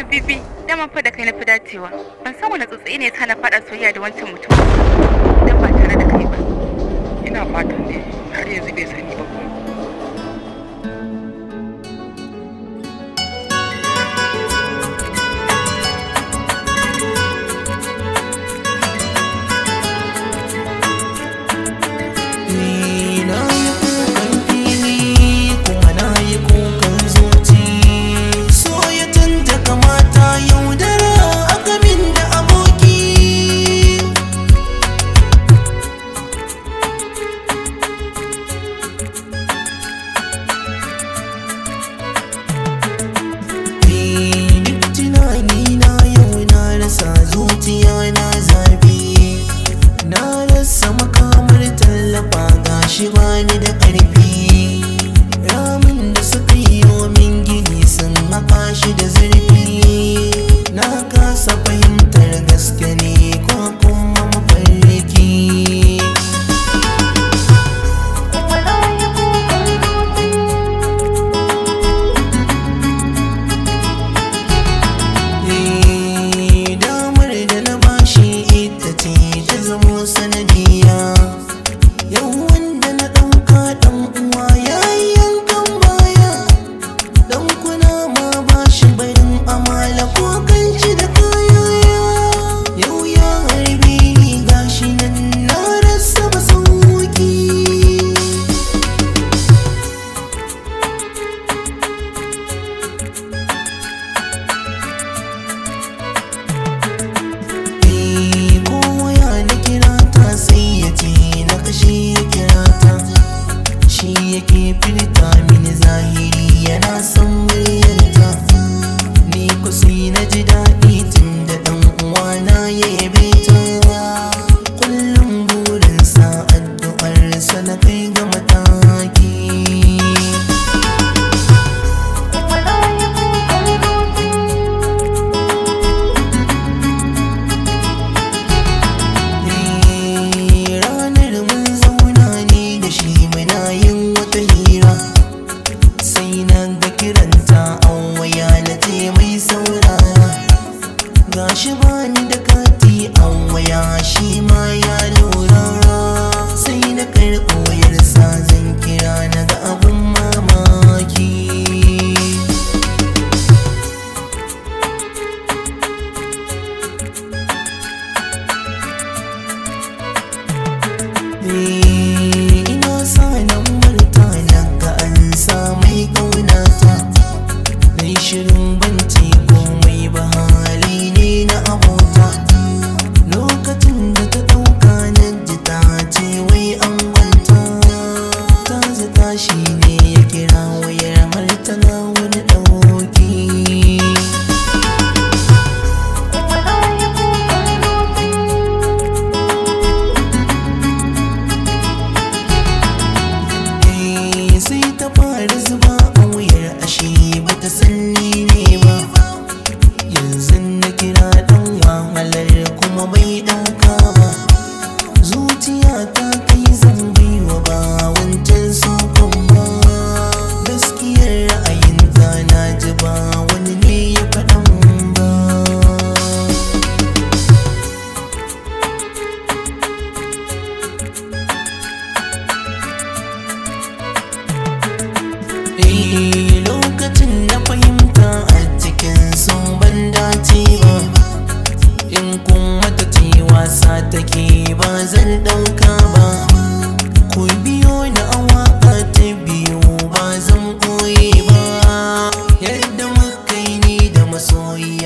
Habibi, dama fa da kai na fi dacewa. Ban san wani tsotsi ne ta na faɗa soyayya da wancan mutum dan ba tare da kai ba. Ina fatan ne har yanzu bai sani ba ko. Na yi kukan fili kuma na yi kukan zuci. So ya canja kamata yaudara aka min da aboki. Duk tunani na yau na rasa zuciya na zafi. Na rasa makamar tallafa gashi bani da ƙarfi. Ramin da suka yi min gini sun haƙa shi da zurfi. Na kasa fahimtar gaske ne ko kuma mafarki. Damar da na bashi ita ce ta zamo sanadiya. Yau wanda na ɗauka ɗan uwa ya yi yankan baya. Ɗan kuna ma bashi barin amala ko kanshi da kaya. Yau ya harbe ni gashi nan na rasa masauki. Ko waya na kira ta sai ya ce na kashe ya kira ta. Shi yake furta mini zahiri yana son muryarta. Ni ku sai na ji daɗi tun da ɗan uwana ya yabe ta. Kullum burinsa addu'arsa na kai ga mataki. Ranar mun zauna ni da shi muna yin wata hira. Sai na ga kiranta an waya na ce mai saurara. Gashi bani da kati an waya shi ma ya lura. Sai na karɓo wayarsa zan kira na ga abin mamaki. Ina sa lambar ta naga an sa mai ƙaunata. Nai shirin ban ce komai ba hali ne na abota. Lokacin da ta ɗauka na ji ta ce wai an kwanta. Ta zata shi ne ya kira wayar har tana wani ɗauki. Sai ta fara zuba a wuyar ashe bata san ni ne ba. Yanzu na kira dan wahalar kuma bai dauka ba. Zuciya ta kai zan baiwa ba wancan sokon ba. Gaskiyar ra'ayin ta na ji ba wani ne ya faɗan ba. Lokacin na fahimta a cikin sun ban dace ba. In kuma ta ce wasa take ba zan ɗauka ba. Ku biyo ni a waƙa ta biyu ba zan ɓoye ba. Yadda muka yi ni da masoyi